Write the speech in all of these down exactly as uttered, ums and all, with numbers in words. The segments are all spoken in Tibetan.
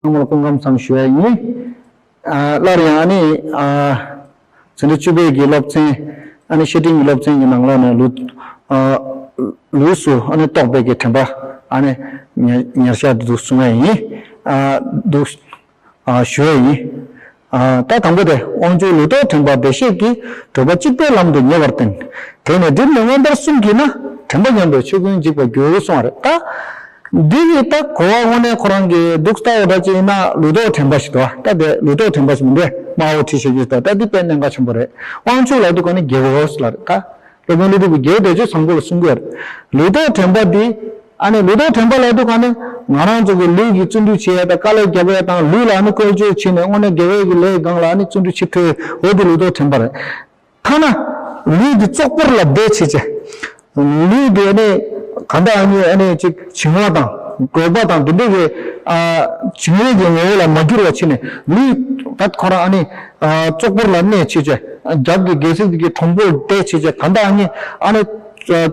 ཚང་མ་ལ་སྐུ་ཁམས་བཟང་ཞུ་ཡ་ཡིན། ཨ་སླར་ཡང་ཨ་ནི་ཨ་འཛིན་གྲྭ་བཅུ་པའི་གི་སློབ་ཚན། ཨ་ནི་བཤེས་སྤྲིང་གི་སློབ་ཚན་གྱི་ནང་ལོགས་ནས་ལུས་ཨ་ལུས་སུ་ཨ་ནི་གཏོགས་པའི་གི་དྲན་པ་ཨ་ནི་ཉེར་ཉེར་ཤ་འདུག་གསུང་ཡ་ཡིན། ཨ་འདུག་ཨ་ཞུ་ཡ་ཡིན། ཨ་ད་དང་པོ་དེ་དབང་ཕྱུག་ལུས་རྟོག་དྲན་པ་བདེ་གཤེགས་ཀྱིས། བགྲོད་པ་གཅིག་པའི་ལམ་དུ་ཉེ་བར་བསྟན། དེ་ནས་སྒྲིབ་གཉིས་མངོན་པར་བསྲུངས་ཀྱིས་ན། དྲན་པ་ཉམས་པའི་ཆོས་ཀུན་འཇིག་པར་འགྱུར་གསུངས་པ་རེད་ད། འདི་གི་ད་གོ་བ་དངོས་གནས་ཁོ་རང་གི་འདུག་ལྟ་བ་འདྲ་ཅིག་ཡིན་ན་ལུས་རྟོག་དྲན་པ་ཞིག་འདུག་ད་དེ་ལུས་རྟོག་དྲན་པ་ཞིག་མི་འདུག་སྨྲ་བོ་ཁྲི་ཤེས་ཀྱི་ད་ད་འདི་དཔེ་གནད་འགག་ཆེན་པོ་རེད། དབང་ཕྱུག་ལ་འདུག་ག་ནི་རྒྱལ་པོ་ལ་རེད་ད། སློབ་དཔོན་ཀླུ་སྒྲུབ་ཀྱིས་རྒྱལ་པོ་བདེ་སྤྱོད་བཟང་པོ་ལ་གསུང་གི་ཡོད་རེད། ལུས་རྟོག་དྲན་པ་འདི། ཨ་ནི་ལུས་རྟོག་དྲན་པ་ལ་འདུག་ག་ནི་ང་རང་ཚོ་གི་ལུས་ཀྱི་བརྩོན་འགྲུས་བྱེད་ཡ་དང་དཀའ་ལས་རྒྱབ་ཡ་དང་ལུས་ལ་ཨ་ནི་བཀོལ་སྤྱོད་བྱས་ནས་དངོས་གནས་དགེ་བའི་གི་ལས་སྒང་ལ་ཨ་ནི་བརྩོན་འགྲུས་བྱེད་ཐུབ་འོ་དེ་ལུས་རྟོག་དྲན་པ་རེད། ཐ་ན་ལུས་འདི་བཙོག་པོར་ལ་བསྡད་བྱས་བྱས། ལུས་འདི་ཨ་ནི་ག་འདྲ་ཨ་ནི་ཨ་ནི་ཅིག་བྱིང་བ་དང་རྒོད་པ་དང་འདི་འདྲ་གི་ཨ་བྱིང་བའི་གི་ངོ་བོ་ལ་མ་འགྱུར་བ་བྱས་ནས་ལུས་བད་ཁོ་རང་ཨ་ནི་ཨ་བཙོག་པོར་ལ་གནས་བྱས་བྱས། རྒྱབ་ཀྱི་རྒྱལ་སྲིད་ཀྱི་གྲོང་པོར་བསྡད་བྱས་བྱས་ག་འདྲ་ཨ་ནི་ཨ་ནི་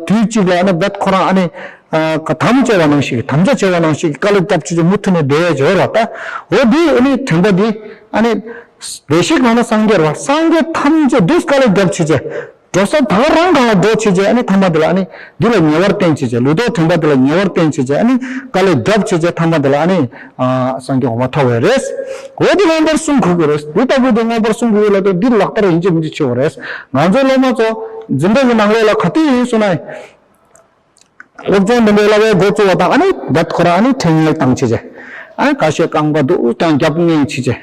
དུས་གཅིག་ལ་ཨ་ནི་བད་ཁོ་རང་ཨ་ནི་ཨ་ག་དམ་བཅའ་བ་ནང་བཞིན་དམ་བཅའ་བྱས་པ་ནང་བཞིན་དཀའ་ལས་བརྒྱབ་བྱས་བྱས་མུ་མཐུད་ནས་བསྡད་ཡ་འབྱོར་བ་ད། འོ་འདི་ཨ་ནི་དྲན་པ་འདི་ཨ་ནི། བདེ་གཤེགས་ནང་ན་སངས་རྒྱས་རེད་བ། སངས་རྒྱས་ཐམས་ཅད་འདུག་དཀའ་ལས་བརྒྱབ་བྱས་བྱས། འགྲོ་ས་ད་ག་རང་གང་ལ་འགྲོ་བྱས་བྱས་ཨ་ནི་ཐ་མ་དེ་ལ་ཨ་ནི་འདི་ལ་ཉེ་བར་བསྟན་བྱས་བྱས་ལུས་རྟོག་དྲན་པ་དེ་ལ་ཉེ་བར་བསྟན་བྱས་བྱས་ཨ་ནི་དཀའ་ལས་བརྒྱབ་བྱས་བྱས་ཐ་མ་དེ་ལ་ཨ་ནི་ཨ་སངས་རྒྱས་གོ་འཕང་ཐོབ་པ་རེད། འོ་དེ་མངོན་པར་བསྲུང་དགོས་ཀྱི་རེད། འདི་ལྟ་བུ་དེ་མངོན་པར་བསྲུང་དགོས་ཀྱི་ལ་དེ་འདི་ལག་བསྟར་ཡིན་གཅིག་མིན་གཅིག་བྱེད་དགོས་རེད། ང་ཚོའི་སློབ་མ་ཚོ་འཛིན་གྲྭ་གི་ནང་ལོགས་ལ་ག་དུས་ཡིན་སོང་ན། སློབ་སྦྱོང་འདི་འདྲའི་བསླབ་པའི་འགོ་བཙུགས་པ་དང་ཨ་ནི་བད་ཁོ་རང་ཨ་ནི་འཕྲིན་ཡིག་བཏང་བྱས་བྱས། ཨ་ནི་ཁ་ཤས་རྐང་པ་འདུག་ཀྱང་རྒྱབ་ངེས་བྱས་བྱས།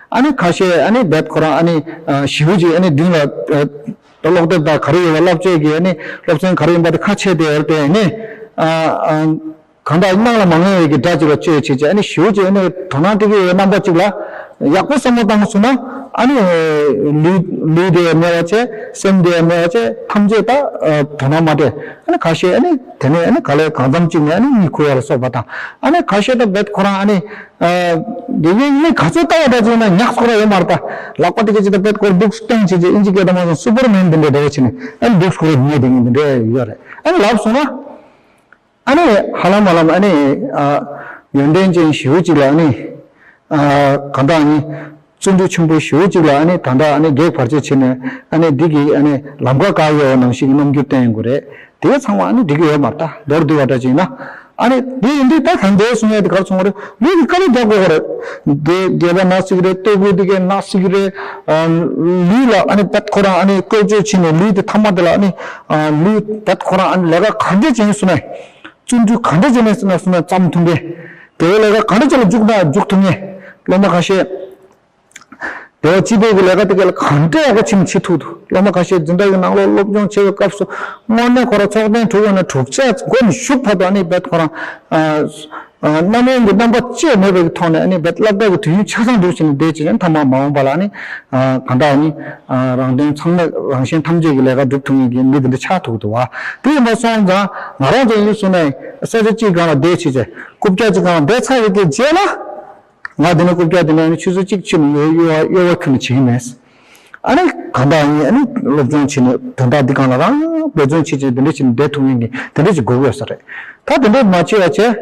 ཨ་ནི་ཁ་ཤས་ཨ་ནི་བད་ཁོ་རང་ཨ་ནི་ཞེའུ་ཅིག་ཨ་ནི་མདུན་ལ་ཀློག་དེབ་དང་ག་རེ་ཡོད་པ་བསླབ་བྱའི་གི་ཨ་ནི་སློབ་ཚན་ག་རེ་ཡིན་པ་དེ་ཁ་ཕྱེ་བསྡད་ཡོད་དེ་ཨ་ནི། གང་ལྟར་སྣང་ལ་མ་ངེས་པའི་གི་སྒྲ་ཅིག་ལ་བཅོས་བྱས་བྱས་ཨ་ནི་ཞེའུ་ཅིག་ཨ་ནི་དོ་སྣང་སྤྲད་ཀྱི་ཡོད་རྣམ་པ་ཅིག་ལ། ཡག་པོ་བསམ་བློ་བཏང་སོང་ན་ཨ་ནི་ལུས་ལུས་དེ་ཡང་མེད་པ་བྱས་སེམས་དེ་ཡང་མེད་པ་བྱས་ཐམས་ཅད་ད་དོ་སྣང་མ་སྤྲད། ཨ་ནི་ཁ་ཤས་ཨ་ནི་དེ་ནས་ཨ་ནི་ག་ལེར་གང་འཚམ་ཅིག་ནས་ཨ་ནི་གཉིད་ཁུག་ཡ་ལ་སོགས་པ་དང་ཨ་ནི་ཁ་ཤས་ད་བད་ཁོ་རང་ཨ་ནི་དགེ་རྒན་ནི་ག་ཚོད་ལྟ་བ་འདྲ་ཅིག་ན་ཉག་ཁོ་ར་ཡོད་མ་རེད་ད། ལག་པ་དེ་ག་ཅིག་ད་བད་ཁོ་ར་འདུག་སྟེང་བྱས་བྱས་ཨིན་ཇི་སྐད་དུ་མ་སོང་སུ་པར་མེན་འདི་འདྲ་འདྲ་བ་བྱས་ནས་ཨ་ནི་འདུག་ཁོ་ར་ཉལ་བསྡད་མཁན་འདི་འདྲ་ཡོད་རེད། ཨ་ནི་ལབ་སོང་ན། ཨ་ནི་ཧ་ལམ་ཧ་ལམ་ཨ་ནི་ཨ་ཡོན་ཏན་ཅན་ཞེ་པོ་ཅིག་ལ་ཨ་ནི་ཨ་གང་ལྟར་ཨ་ནི་བརྩོན་འགྲུས་ཆེན་པོ་ཞེ་པོ་ཅིག་ལ་ཨ་ནི་ད་ལྟ་ཨ་ནི་གེགས་བར་ཆད་བྱས་ནས་ཨ་ནི་འདི་གི་ཨ་ནི་ལམ་ཁ་བཀག་ཡོད་པ་ནང་བཞིན་གྱི་རྣམ་འགྱུར་བསྟན་ཡོང་གི་རེད། དེ་ཚང་མ་ཨ་ནི་འགྲིག་གི་ཡོད་མ་རེད་ད། མདོར་བསྡུས་པ་འདྲ་ཅིག་ཡིན་ན་ཨ་ནི་དེ་ཡིན་དུས་ད་གང་འདྲ་གསུང་ཡ་དེ་ག་རེ་གསུང་བ་རེད། ལུས་ཀྱི་དཀའ་ལས་རྒྱག་དགོས་པ་རེད། དེ་སྒལ་པ་ན་སྲིད་ཀྱི་རེད། སྟོད་གོས་དེ་གས་ན་སྲིད་ཀྱི་རེད། ཨ་ལུས་ལ་ཨ་ནི་བད་ཁོ་རང་ཨ་ནི་བཀོལ་སྤྱོད་བྱས་ནས་ལུས་དེ་ཐ་མ་དེ་ལ་ཨ་ནི་ཨ་ལུས་བད་ཁོ་རང་ཨ་ནི་ལས་ཀ་ག་འདྲ་བྱས་ཡིན་སོང་ན། བརྩོན་འགྲུས་ག་འདྲ་བྱས་ནས་ཟེར་ན་ཟེར་ན་བརྩམས་ཐུབ་མཁན། དགེ་བའི་ལས་ཀ་ག་འདྲ་བྱས་ལ་འཇུག་ན་འཇུག་ཐུབ་མཁན། སློབ་མ་ཁ་ཤས། དེ་བ་སྤྱི་པའི་གི་ལས་ཀ་དེ་ག་ལ་ག་འདྲ་ཡག་པོ་བྱས་ནས་བྱེད་ཐུབ་འདུག་སློབ་མ་ཁ་ཤས་འཛིན་གྲྭ་གི་ནང་ལོགས་སློབ་སྦྱོང་བྱེད་པའི་སྐབས་སུ་དངོས་གནས་ཁོ་ར་ཚོགས་ཐེངས་དྲུག་ཡོད་ན་དྲུག་ཆ་མགོ་ནས་གཞུག་བར་དུ་ཨ་ནི་རྦད་ཁོ་རང་། རྣམ་གཡེང་གི་རྣམ་པ་ཅི་ཡང་མེད་པའི་ཐོག་ནས་ཨ་ནི་རྦད་སློབ་གྲྭ་གི་དུས་ཡུན་ཆ་ཚང་འགྲུབ་བྱས་ནས་བསྡད་བྱས་ནས་མཐའ་མ་མ་འོངས་པ་ལ་ཨ་ནི་གང་ལྟར་ཨ་ནི་རང་དོན་ཚང་མས་རང་གཞན་ཐམས་ཅད་ཀྱི་ལས་ཀ་སྒྲུབ་ཐུབ་མཁན་གྱི་མི་དེ་འདྲ་ཆགས་ཐུབ་ཀྱི་འདུག་བ། དེ་ཡིན་པ་སོང་ཙང་ང་རང་ཚོ་ཡིན་སོང་ནས་ས་ཆ་གཅིག་སྒང་ལ་བསྡད་བྱས་བྱས་རྐུབ་བཀྱག་གཅིག་སྒང་ལ་བསྡད་ཚར་བའི་གི་རྗེས་ལ། ང་དེ་ནས་རྐུབ་བཀྱག་དེ་ནས་ཨ་ནི་ཆུ་ཚོད་གཅིག་ཕྱིན་ནས་གཡོ་གཡོ་བ་གཡོ་བ་ཁྱོན་ནས་བྱེད་ཀྱི་མེད། ཨ་ནི་གང་ལྟར་ཨ་ནི་ཨ་ནི་སློབ་སྦྱོང་བྱས་ནས་དོན་དག་འདི་སྒང་ལ་རང་འབད་བརྩོན་བྱེད་བྱེད་དེ་འདྲ་བྱས་ནས་བསྡད་ཐུབ་མཁན་གྱི་དེ་འདྲ་ཅིག་དགོས་ཀྱི་ཡོད་ས་རེད། ད་དེ་འདྲ་མ་བྱས་པ་བྱས།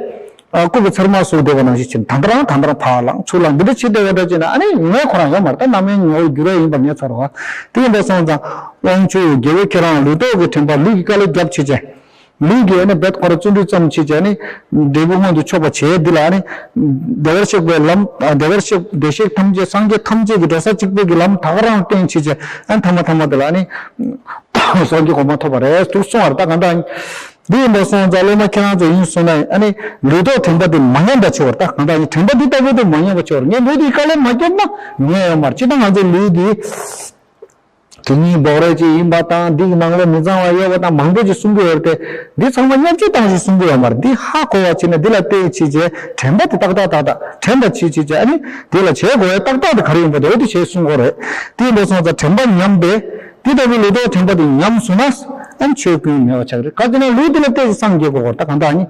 ཨ་རྐུབ་ཀྱི་ཚེར་མ་ཟུག་བསྡད་པ་ནང་བཞིན་བྱས་ནས་ད་ལྟ་རང་ད་ལྟ་རང་ཕར་ལངས་ཚུར་ལངས་འདི་འདྲ་བྱེད་བསྡད་པ་འདྲ་བྱས་ན་ཨ་ནི་ངོ་ཁོ་རང་ཡོད་མ་རེད། ད་རྣམ་གཡེང་ངོ་བོར་འགྱུར་བ་ཡིན་པ་ངས་ཚོར་བ། དེ་ཡིན་པ་སོང་ཙང་དབང་ཕྱུག་རྒྱལ་པོ་ཁྱེད་རང་ལུས་རྟོག་གི་དྲན་པ་ལུས་ཀྱི་དཀའ་ལས་བརྒྱབ་བྱས་བྱས། ལུས་ཀྱིས་ཨ་ནི་རྦད་ཁོ་ར་བརྩོན་འགྲུས་ཙམ་བྱེད་ཀྱི་ཨ་ནི་འབྲས་བུ་མངོན་དུ་ཕྱོགས་པ་བྱེད་འདི་ལ་ཨ་ནི་བདེ་བར་གཤེགས་པའི་ལམ། བདེ་བར་གཤེགས་བདེ་གཤེགས་ཐམས་ཅད་སངས་རྒྱས་ཐམས་ཅད་ཀྱི་འགྲོ་ས་གཅིག་པའི་གི་ལམ་ད་ག་རང་བསྟན་བྱེད་ཀྱི་ཨ་ནི་ཐ་མ་ཐ་མ་འདི་ལ་ཨ་ནི་སངས་རྒྱས་གོ་འཕང་ཐོབ་པ་རེད་འདུག་གསུང་བ་རེད། ད་གང་ལྟར་འདི་ཡིན་པ་སོང་ཙང་སློབ་མ་ཁྱེད་རང་ཚོ་ཡིན་སོང་ན་ཨ་ནི་ལུས་རྟོག་དྲན་པ་འདི་མ་ཉམས་པ་བྱེད་པར། ད་གང་ལྟར་ཨ་ནི་དྲན་པ་འདི་ལྟ་བུ་འདི་མ་ཉམས་པ་བྱེད་པར་ངས་ལུས་འདི་དཀའ་ལས་མ་བརྒྱབ་ན་ཉན་ཡོད་མ་རེད། སྤྱིར་བཏང་ང་ཚོའི་ལུས་འདི། དེ་ཉིད་འབོག་རེས་ཅིག་ཡིན་པ་དང་འདི་གི་ནང་ལོགས་མི་གཙང་བ་ཡོད་པ་དང་མང་པོ་ཅིག་གསུང་གི་ཡོད་རེད་དེ། འདི་ཚང་མ་བརྙས་བཅོས་བཏང་ཞིག་གསུང་གི་ཡོད་མ་རེད། འདི་ཧ་གོ་བ་བྱས་ནས་འདི་ལ་བལྟས་བྱས་བྱས་དྲན་པ་དེ་ཏག་ཏག་ཏག་ཏག་དྲན་པ་བྱས་བྱས་བྱས་ཨ་ནི་འདི་ལ་བྱེད་དགོས་ཡ་ཏག་ཏག་དེ་ག་རེ་ཡིན་པ་དེ་འོ་དེ་བྱས་གསུང་གི་རེད། དེ་ཡིན་པ་སོང་ཙང་དྲན་པ་ཉམས་པས་འདི་ལྟ་བུའི་ལུས་རྟོག་དྲན་པ་དེ་ཉམས་སོང་ན་ཨ་ནི་ཆོས་ཀུན་མེད་པ་ཆགས་ཀྱི་རེད། ག་ཅི་ན་ལུས་འདི་ལ་བལྟས་ཅིག་སངས་རྒྱས་དགོས་གོ་རེད། ད་གང་ལྟར་ཨ་ནི།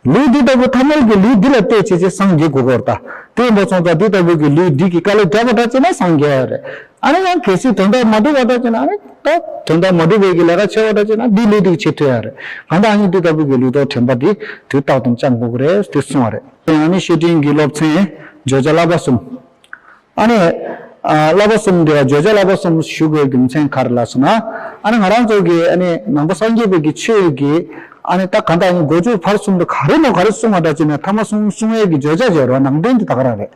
ལུས་འདི་ལྟ་བུ་ཐ་མལ་གྱི་ལུས་འདི་ལ་བལྟས་བྱས་བྱས་སངས་རྒྱས་དགོས་ཀྱི་ཡོད་རེད་ད། དེ་ཡིན་པ་སོང་ཙང་འདི་ལྟ་བུ་གི་ལུས་འདི་གི་དཀའ་ལས་རྒྱག་པ་འདྲ་བྱས་ན་སངས་རྒྱས་ཡ་རེད། ཨ་ནི་ཡང་གལ་སྲིད་དོན་དག་མ་འགྲུབ་པ་འདྲ་བྱས་ན་ཨ་ནི་ད་དོན་དག་མ་འགྲུབ་པའི་གི་ལས་ཀ་བྱས་པ་འདྲ་བྱས་ན་འདི་ལུས་འདི་གི་བྱེད་ཐུབ་ཡ་རེད། གང་ལྟར་ཨ་ནི་འདི་ལྟ་བུ་གི་ལུས་རྟོག་དྲན་པ་འདི་དུས་རྟག་ཏུ་བཅང་དགོས་ཀྱི་རེད་ཟེར་གསུངས་པ་རེད། ཡང་ནི་བཤེས་སྤྲིང་གི་སློབ་ཚན། བརྗོད་བྱ་བསླབ་པ་གསུམ། ཨ་ནི། ཨ། བསླབ་པ་གསུམ་འདི་ལ་བརྗོད་བྱ་བསླབ་པ་གསུམ་ཞུ་དགོས་རྒྱུ་མཚན་ག་རེ་ལབ་སོང་ན། ཨ་ནི་ང་རང་ཚོ་གི་ཨ་ནི་ནང་པ་སངས་རྒྱས་པའི་གི་ཆོས་ཀྱི། ཨ་ནི་ད་ག་འདྲ་ཡིན། སྒོ་ཕྱུགས་བར་གསུམ་དུ་ག་རེ་མོ་ག་རེ་གསུང་བ་འདྲ་བྱས་ན། ཐ་མ་གསུང་གསུང་ཡས་ཀྱི་བརྗོད་བྱ་བྱས་རོགས། ནང་དོན་འདི་ད་ག་རང་རེད།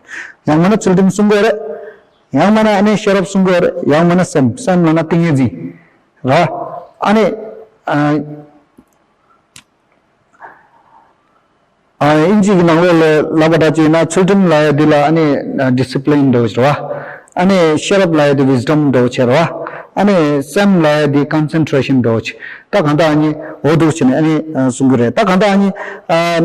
ཡང་མིན་ན་ཚུལ་ཁྲིམས་གསུང་དགོས་རེད། ཡང་མིན་ན་ཨ་ནི་ཤེས་རབ་གསུང་དགོས་རེད། ཡང་མིན་ན་སེམས། སེམས་ལབ་ན་ཏིང་ངེ་འཛིན་ར། ཨ་ནི། ཨ། ཨ། ཨིན་ཇི་གི་ནང་ལོགས་ལ་ལབ་པ་འདྲ་བྱས་ན། ཚུལ་ཁྲིམས་ལབ་ཡ་འདི་ལ་ཨ་ནི་ཌི་སི་པི་ལིན་འདྲ་བོ་ཅིག་རེད་བ། ཨ་ནི་ཤེས་རབ་ལབ་ཡ་འདི་ཝིས་ཌམ་འདྲ་བོ་ཅིག་རེད་བ། ཨ་ནི་སེམས་ལབ་ཡ་འདི་ཀོན་སེན་ཊི་རེ་ཤན་འདྲ་བོ་ཅིག། ད་གང་ལྟར་ཨ་ནི་འོ་འདུག་བྱས་ནས་ཨ་ནི་གསུང་གི་རེད། ད་གང་ལྟར་ཨ་ནི། ཨ།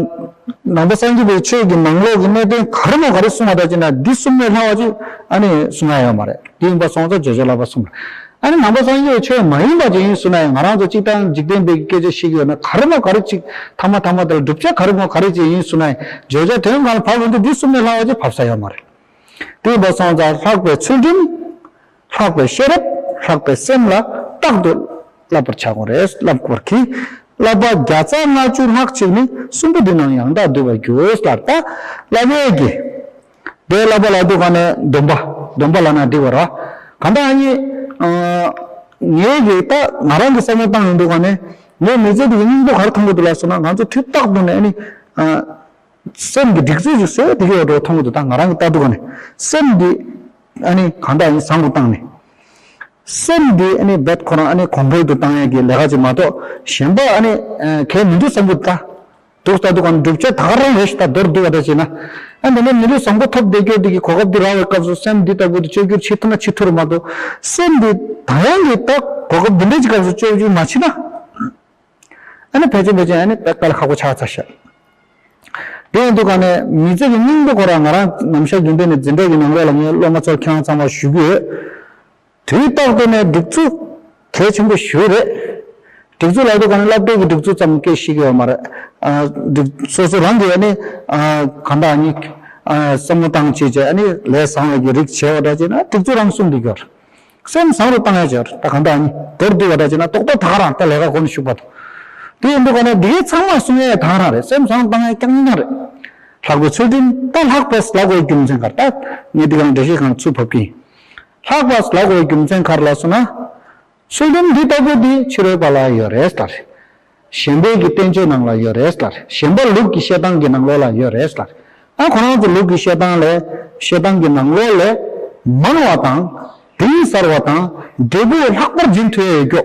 ནང་པ་སངས་རྒྱས་པའི་ཆོས་ཀྱི་ནང་ལོགས་ཀྱི་གནད་དོན་ག་རེ་མོ་ག་རེ་གསུང་བ་འདྲ་བྱས་ན། འདི་གསུམ་ལས་ལྷག་པ་ཅིག་ཨ་ནི་གསུང་ཡ་ཡོད་མ་རེད། དེ་ཡིན་པ་སོང་ཙང་བརྗོད་བྱ་བསླབ་པ་གསུམ་རེད། ཨ་ནི་ནང་པ་སངས་རྒྱས་པའི་ཆོས་མ་ཡིན་པ་ཅིག་ཡིན་སོང་ན་ཡང་། ང་རང་ཚོ་སྤྱིར་བཏང་འཇིག་རྟེན་པའི་སྐད་ཆ་བཤད་ཀྱི་ཡོད་ན། ག་རེ་མོ་ག་རེ་ཅིག་ཐ་མ་ཐ་མ་དེ་ལ་བསྒྲུབ་བྱ་ག་རེ་མོ་ག་རེ་ཅིག་ཡིན་སོང་ན་ཡང་། བརྗོད་བྱ་དོན་གང་ལ་བབས་ཡོང་དུས་འདི་གསུམ་ལས་ལྷག་པ་ཅིག་བབས་ས་ཡོད་མ་རེད། དེ་ཡིན་པ་སོང་ཙང་ལྷག་པའི་ཚུལ་ཁྲིམས། ལྷག་པའི་ཤེས་རབ། ལྷག་པའི་སེམས་ལ་རྟག་ཏུ་བསླབ་པར་བྱ་དགོས་རེད། བསླབ་དགོས་པར་གྱིས། བསླབ་པ་བརྒྱ་རྩ་ལྔ་བཅུ་ལྷག་ཅིག་ནི། གསུམ་པོ་འདི་རྣམས་ཡང་དག་བསྡུས་པར་འགྱུར་ལབ། ད་བསླབ་པའི་གི། དེ་བསླབ་པ་ལབ་དུས་ག་ནས་སྡོམ་པ། སྡོམ་པ་ལབ་ན་འགྲིག་པ་རེད། གང་ལྟར་ཨ་ནི། ཨ། ངའི་གི་ད་ང་རང་གི་བསམ་བློ་བཏང་ཡོང་དུས་ག་ནས། ངས་མི་ཚེ་འདི་གི་སྙིང་པོ་ག་རེ་མཐོང་གི་འདུག་ལབ་སོང་ན། ང་ཚོ་དུས་རྟག་ཏུ་ནས་ཨ་ནི། ཨ། སེམས་ཀྱི་སྒྲིག་འཛུགས་ཤིག་བཟོས་བསྡད་ཀྱི་ཡོད་འགྲོ་མཐོང་གི་འདུག། ད་ང་རང་གི་ལྟ་དུས་ག་ནས་སེམས་འདི་ཨ་ནི་གང་ལྟར་ཨ་ནི་བཟང་དུ་བཏང་ནས། སེམས་འདི་ཨ་ནི་རྦད་ཁོ་རང་ཨ་ནི་གོང་འཕེལ་དུ་བཏང་ཡས་ཀྱི་ལས་ཀ་ཅིག་མ་གཏོགས། གཞན་པ་ཨ་ནི་ཨ་གལ་མི་འདུག་བསམ་གྱི་འདུག། ད་འདུག་ལྟ་དུས་ག་ནས་བསྒྲུབ་བྱ་ད་ག་རང་རེད་ཤག། ད་མདོར་བསྡུས་པ་འདྲ་བྱས་ན། ཨ་འདི་ནས་མི་ལུས་བཟང་པོ་ཐོབ་བསྡད་རྒྱུ་འདི་གི་གོ་སྐབས་འདི་རག་པའི་སྐབས་སུ། སེམས་འདི་ལྟ་བུ་དེ་བཅོས་བསྒྱུར་བྱེད་ཐུབ་ན་བྱེད་ཐུབ་རེད་མ་གཏོགས། སེམས་འདི་ད་ཡང་གི་ད་གོ་སྐབས་འདི་འདྲའི་ཅིག་སྐབས་སུ་བཅོས་བསྒྱུར་མ་བྱེད་ན། ཨ་ནི་ཕལ་ཆེར་ཕལ་ཆེར་ཨ་ནི་དཔེ་དཀའ་ལས་ཁག་པོ་ཆགས་ཚར་ཤག། དེ་ཡིན་དུས་ག་ནས་མི་ཚེ་གི་སྙིང་པོ་ཁོ་རང་ང་རང་ནམ་ཞག་རྒྱུན་ལྡན་ནས་འཛིན་གྲྭ་གི་ནང་ལོགས་ལ་ངའི་སློབ་མ་ཚོར་ཁྱེད་རང་ཚང་མར་ཞུ་གི་ཡོད། དུས་རྟག་ཏུ་ནས་སྒྲིག་འཛུགས་གལ་ཆེན་པོ་ཞེ་པོ་རེད། སྒྲིག་འཛུགས་ལབ་དུས་ག་ནས་སློབ་གྲྭའི་གི་སྒྲིག་འཛུགས་ཙམ་སྐད་ཤེས་ཀྱི་ཡོད་མ་རེད། ཨ། སྒྲིག་སོ་སོ་རང་གིས་ཨ་ནི། ཨ། གང་ལྟར་ཨ་ནི། ཨ། བསམ་བློ་བཏང་བྱས་བྱས་ཨ་ནི་ལས་བཟང་བའི་གི་རིགས་བྱས་པ་འདྲ་བྱས་ན། སྒྲིག་འཛུགས་རང་གསུམ་འདི་གྱུར། སེམས་བཟང་རུ་བཏང་ཡ་ཅིག་ཡོད་རེད། ད་གང་ལྟར་ཨ་ནི་མདོར་བསྡུས་པ་འདྲ་བྱས་ན། ཏོག་ཏོག་ད་ག་རང་ད་ལས་ཀ་སྒོ་ནས་ཞུགས་པ་དང་། དེ་ཡིན་དུས་ག་ནས་འདི་གའི་ཚང་མ་གསུང་ཡ་ད་ག་རང་རེད། སེམས་བཟང་བཏང་ཡ་རྐྱང་རྐྱང་རེད། ལྷག་པའི་ཚུལ་ཁྲིམས། ད་ལྷག་པའི་ལབ་དགོས་རྒྱུ་མཚན་ག་རེ། ད་ངས་འདི་ག་ནས་འགྲེལ་བཤད་གང་ཚུར་ཕབ་ཀྱི་ཡིན། ལྷག་པ་ལབ་དགོས་རྒྱུ་མཚན་ག་རེ་ལབ་སོང་ན། ཚུལ་ཁྲིམས་འདི་ལྟ་བུ་འདི་ཕྱི་རོལ་པ་ལ་ཡོད་རེད་ལབ། གཞན་པའི་གི་བསྟན་བཅོས་ནང་ལ་ཡོད་རེད་ལབ། གཞན་པ་ལུགས་ཀྱི་བཤད་སྟངས་ཀྱི་ནང་ལོགས་ལ་ཡོད་རེད་ལབ། ཨ། ཁོ་རང་ཚོ་ལུགས་ཀྱི་བཤད་སྟངས་ལས། བཤད་སྟངས་ཀྱི་ནང་ལོགས་ལས་མང་བ་དང་། གཏིང་ཟབ་པ་དང་། འབྲས་བུ་ལྷག་པར་འབྱིན་ཐུབ་ཡ་ཡོད་རྒྱུ།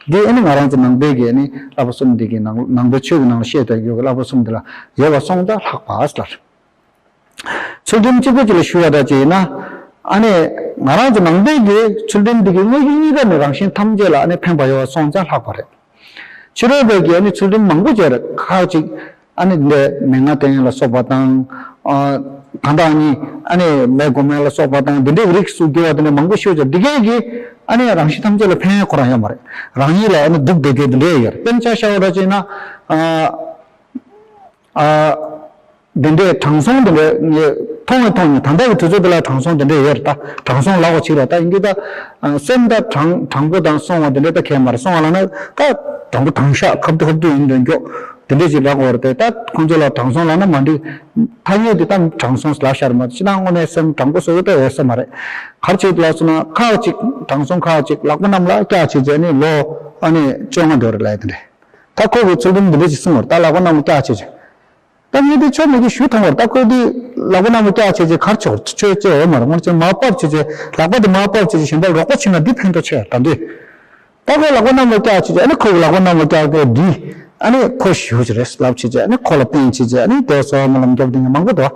འདི་ཨ་ནི་ང་རང་ཚོ་ནང་པའི་གི་ཨ་ནི་བསླབ་པ་གསུམ་འདི་གི་ནང་། ནང་པའི་ཆོས་ཀྱི་ནང་ལ་བཤད་བསྡད་ཡོད་གི་བསླབ་པ་གསུམ་འདི་ལ་ཡོད་པ་སོང་ཙང་ལྷག་པ་ལབ། ཚུལ་ཁྲིམས་གཅིག་པོ་གཅིག་ལ་ཞུ་བ་འདྲ་བྱས་ན། ཨ་ནི་ང་རང་ཚོ་ནང་པའི་གི་ཚུལ་ཁྲིམས་འདི་གི་དངོས་ཡོད་གཉིས་ཀ་ནས་རང་བཞིན་ཐམས་ཅད་ལ་ཨ་ནི་ཕན་པ་ཡོད་པ་སོང་ཙང་ལྷག་པ་རེད། ཕྱི་རོལ་པའི་གི་ཨ་ནི་ཚུལ་ཁྲིམས་མང་པོ་ཅིག་ཡོད་རེད། ཁག་ཅིག་ཨ་ནི་འདི་མན་ངག་བསྟེན་ཡ་ལ་སོགས་པ་དང་། ཨ། གང་ལྟར་ཨ་ནི། ཨ་ནི་མེ་སྒོམ་ཡ་ལ་སོགས་པ་དང་། འདི་འདྲའི་རིགས་སུ་གྱུར་པ་དེ་འདྲ་མང་པོ་ཞིག་ཡོད་ཀྱང་། འདི་གའི་གི་ཨ་ནི་རང་བཞིན་ཐམས་ཅད་ལ་ཕན་ཡ་ཁོ་རང་ཡོད་མ་རེད། རང་ཉིད་ལ་ཨ་ནི་སྡུག་བསྡད་རྒྱུ་འདི་འདྲ་ཡོད་རེད། དཔེར་ན་ཆ་བཞག་པ་འདྲ་བྱས་ན། ཨ། ཨ། འདི་འདྲའི་དྲང་སྲོང་འདི་འདྲའི་ངས་མཐོང་བས་མཐོང་ནས། ད་ལྟ་གི་དུས་ཚོད་འདི་ལ་དྲང་སྲོང་འདི་འདྲ་ཡོད་རེད། ད་དྲང་སྲོང་ལབ་དགོས་ཅིག་རེད། ད་ཡིན་གྱི་ད། ཨ། སེམས་ད་དྲང་དྲང་པོ་དང་སྲོང་བ་འདི་འདྲ་ད་གང་ཡང་མ་རེད། སྲོང་བ་ལབ་ན་ད་དྲང་པོ་དྲང་བཞག་ཁ་བསྡུ་ཁ་བསྡུ་ཡིན་དོན་འགྱོ་འདི་འདྲ་ཅིག་ལབ་དགོས་རེད་དེ། ད་ཁོང་ཚོ་ལ་དྲང་སྲོང་ལབ་ན་མ་འགྲིག། ཐ་སྙད་འདི་ད་དྲང་སྲོང་ལབ་ཤར་མ། ཕྱི་ནང་དངོས་གནས་སེམས་དྲང་པོ་བཟོ་གི་ད་ཡོད་ས་མ་རེད། ག་རེ་བྱེད་ལབ་སོང་ན། ཁག་ཅིག་དྲང་སྲོང་ཁག་ཅིག་ལག་པ་གནམ་ལ་བཀྱག་བྱས་བྱས་ནས་ལོ་ཨ་ནི་བཅོ་ལྔ་འགྲོ་རེད་ལབ་ཡ་དེ་འདྲ། ད་ཁོ་གི་ཚུལ་ཁྲིམས་འདི་འདྲ་ཅིག་གསུངས་པ་རེད། ད་ལག་པ་གནམ་ལ་བཀྱག་བྱས་བྱས། ད་ངས་འདི་ཆོ་མེད་ཀི་ཞུ་ཐང་བར། ད་ཁོས་འདི་ལག་པ་གནམ་ལ་བཀྱག་བྱས་བྱས་ག་རེ་ཆོག་ཆོས་ཅེས་འོས་མ་རེད། ངོ་ཅན་མར་ཕབ་བྱས་བྱས། ལག་པ་འདི་མར་ཕབ་བྱས་བྱས་གཞན་པ་རོགས་པ་བྱས་ན་འདི་ཕན་ཐོགས་ཆེ་ད་འདི། ད་ཁོས་ལག་པ་གནམ་ལ་བཀྱག་བྱས་བྱས། ཨ་ནི་ཁོ་གི་ལག་པ་གནམ་ལ་བཀྱག་བྱས་འདི། ཨ་ནི་ཁོ་ཞུ་བྱས་རེད་ལབ་བྱས་བྱས། ཨ་ནི་ཁོ་ལ་བསྟན་བྱས་བྱས། ཨ་ནི་དེ་སོ་སྨོན་ལམ་རྒྱབ་དེ་མང་པོ་འདུག།